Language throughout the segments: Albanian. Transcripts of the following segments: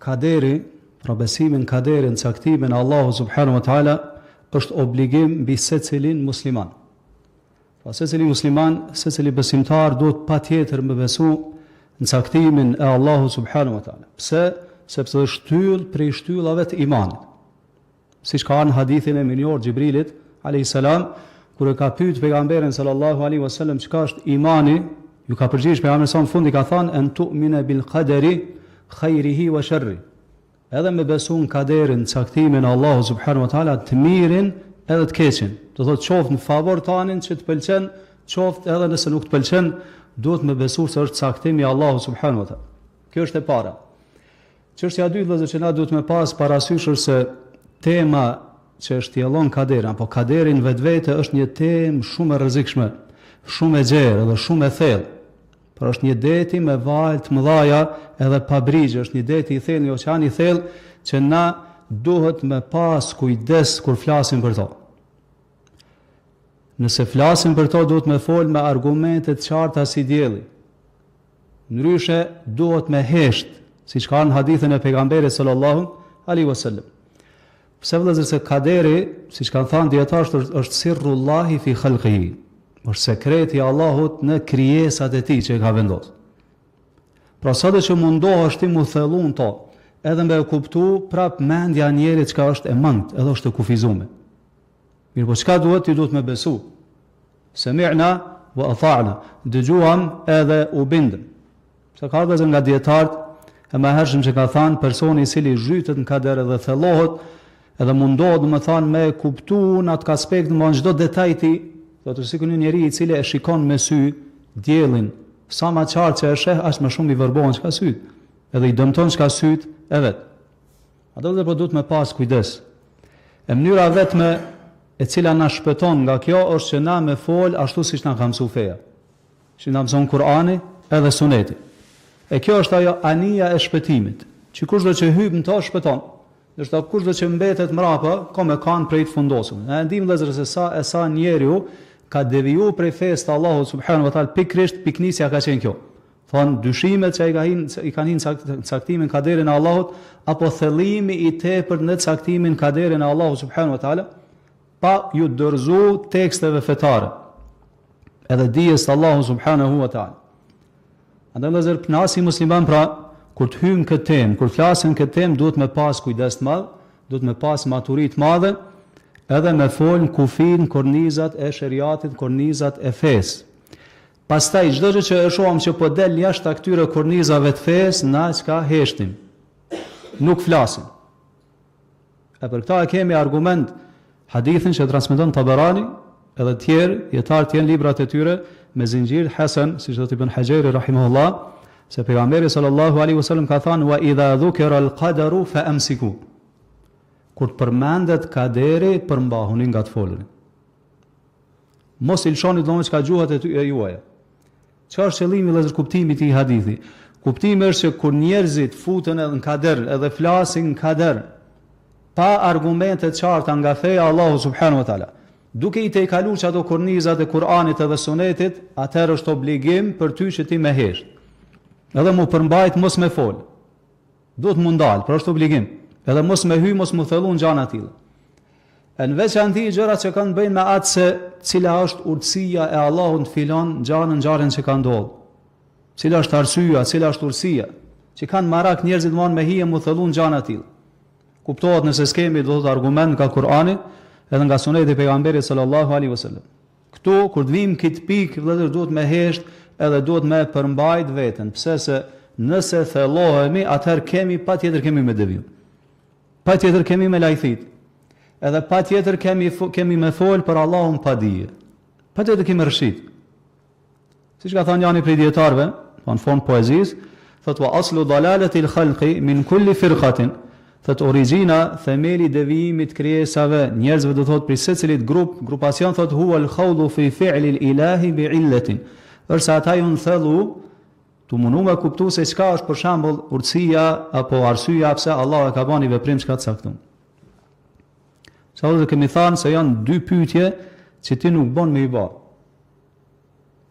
kaderi, pra besimi në kaderin, caktimin e Allahut subhanahu wa taala është obligim mbi secilin musliman. Pra secili musliman, secili besimtar duhet patjetër me besu në caktimin e Allahut subhanahu wa taala. Pse? Sepse është shtyllë prej shtyllave të imanit. Siç ka ardhur në hadithin e mirënjohur Xhibrilit alayhis salam, kur e ka pyet pejgamberin sallallahu alaihi wasallam çka është imani, ju ka përgjigj pejgamberi sa në fund i ka thënë en tu'mina bil qadari khairihi wa sharri. Edhe me besu në kaderin, caktimin e Allahut subhanahu wa taala, të mirin edhe të keqin. Do thotë qoftë në favor tanin që të pëlqen, qoftë edhe nëse nuk të pëlqen, duhet me besu se është caktimi i Allahut subhanahu wa taala. Kjo është e para. Çështja e dytë vëllezër që na duhet me pas parasysh është se tema që e shtjellon kaderin apo kaderi në vetvete është një temë shumë e rrezikshme, shumë e gjerë dhe shumë e thellë. Pra është një deti me valë të mëdhaja edhe pa brigje, është një deti i thellë, një oqean i thellë që na duhet me pas kujdes kur flasim për to. Nëse flasim për to duhet me fol me argumente të qarta si dielli. Ndryshe duhet me hesht, siç ka në hadithin e pejgamberit sallallahu alaihi wasallam. Pse vëllezër se kaderi, siç kanë thënë dijetarët, është, është sirrullahi fi khalqihi. Është sekreti i Allahut në krijesat e tij që e ka vendosur. Pra sado që mundohesh ti mu thellu në to, edhe me e kuptu, prap mendja e njerit çka është e mangët, edhe është e kufizume. Mirëpo çka duhet, ti duhet me besu. Semi'na wa ata'na. Dëgjuam edhe u bindëm. Se ka vëllezër nga dijetarët e mëhershëm që ka thanë personi i cili zhytet në kader edhe thellohet edhe mundohet domethënë me kuptu në atë aspekt në çdo detaj ti, do të sikur një njeri i cili e shikon me sy diellin, sa më qartë që e sheh, aq më shumë i vërbohen çka syt, edhe i dëmton çka syt e vet. Ato dhe po duhet me pas kujdes. E mënyra vetme e cila na shpëton nga kjo është që na me fol ashtu siç na ka mësu feja. Siç na mëson Kur'ani edhe Suneti. E kjo është ajo anija e shpëtimit, që kushdo që hyp në to shpëton, ndërsa kushdo që mbetet mrapa ka me kanë prej të fundosun. Ne e dimë vëllezër se sa e sa njeriu ka deviju prej fesë të Allahut subhanahu wa taala pikërisht pikënisja ka qenë kjo. Thonë dyshimet që i ka hin i kanë hin në caktimin kaderin e Allahut apo thellimi i tepërt në caktimin kaderin e Allahut subhanahu wa taala pa ju dorëzu teksteve fetare edhe dijes të Allahut subhanahu wa taala. Andaj vëllezër, na si musliman pra kur të hyjmë këtë temë, kur flasim këtë temë duhet me pas kujdes të madh, duhet me pas maturi të madhe, edhe me fol në kufi në kornizat e sheriatit, kornizat e fesë. Pastaj çdo gjë që e shohim që po del jashtë këtyre kornizave të fesë, na çka heshtim. Nuk flasim. E për këta e kemi argument hadithin që transmeton Taberani edhe të tjerë, dijetarë tjerë në librat e tyre me zinxhir hasen, siç thotë Ibn Haxheri rahimahullah, se pejgamberi sallallahu alaihi wasallam ka thënë wa idha dhukira al-qadaru fa amsiku. Kur të përmendet kaderi, përmbahuni nga të folurit. Mos i lëshoni domethënë çka gjuhët e, e juaja. Çka është qëllimi vëllezër kuptimi i këtij hadithi? Kuptimi është që kur njerëzit futen edhe në kader, edhe flasin në kader, pa argumente të qarta nga feja e Allahut subhanahu wa taala, duke i tejkalu qato kornizat e Kur'anit edhe Sunetit, atëherë është obligim për ty që ti me hesht. Edhe mu përmbajt mos me fol. Duhet mu ndal, pra është obligim. Edhe mos me hy, mos mu thellu në gjana tilla. E në veçanti gjërat që kanë të bëjnë me atë se cila është urtësia e Allahut në filan gjanë në ngjarjen që ka ndodhur. Cila është arsyeja, cila është urtësia që kanë marak njerëzit më me hi e mu thellu në gjana tilla. Kuptohet nëse s'kemi do të argument nga Kur'ani edhe nga suneti i pejgamberit sallallahu alaihi wasallam. Këtu kur të vijmë këtë pikë vëllezër duhet me hesht edhe duhet me përmbajt veten, pse se nëse thellohemi atëherë kemi patjetër kemi me deviju. Patjetër kemi me lajthit. Edhe patjetër kemi kemi me fol për Allahun pa dije. Patjetër kemi rrëshit. Siç ka thënë njani prej dijetarëve, po në formë poezisë, thotë wa aslu dalalati al-khalqi min kulli firqatin, thotë origjina, themeli i devijimit të krijesave, njerëzve do thotë prej secilit grup, grupacion thotë huwa al-khawdu fi fi'li al-ilahi bi illatin. Është se ata janë thellu tu mundu me kuptu se çka është për shembull urtësia apo arsyeja pse Allah e ka bën një veprim çka të caktuar. Sa do të kemi thënë se janë dy pyetje që ti nuk bën me i bë.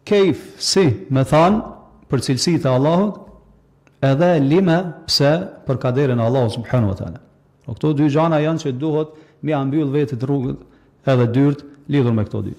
Kejf, si, me thanë, për cilësitë e Allahut, Edhe lime pse për kaderin e Allahut subhanahu wa taala. Po këto dy gjana janë që duhet me ia mbyll vetit rrugët edhe dyert lidhur me këto dy.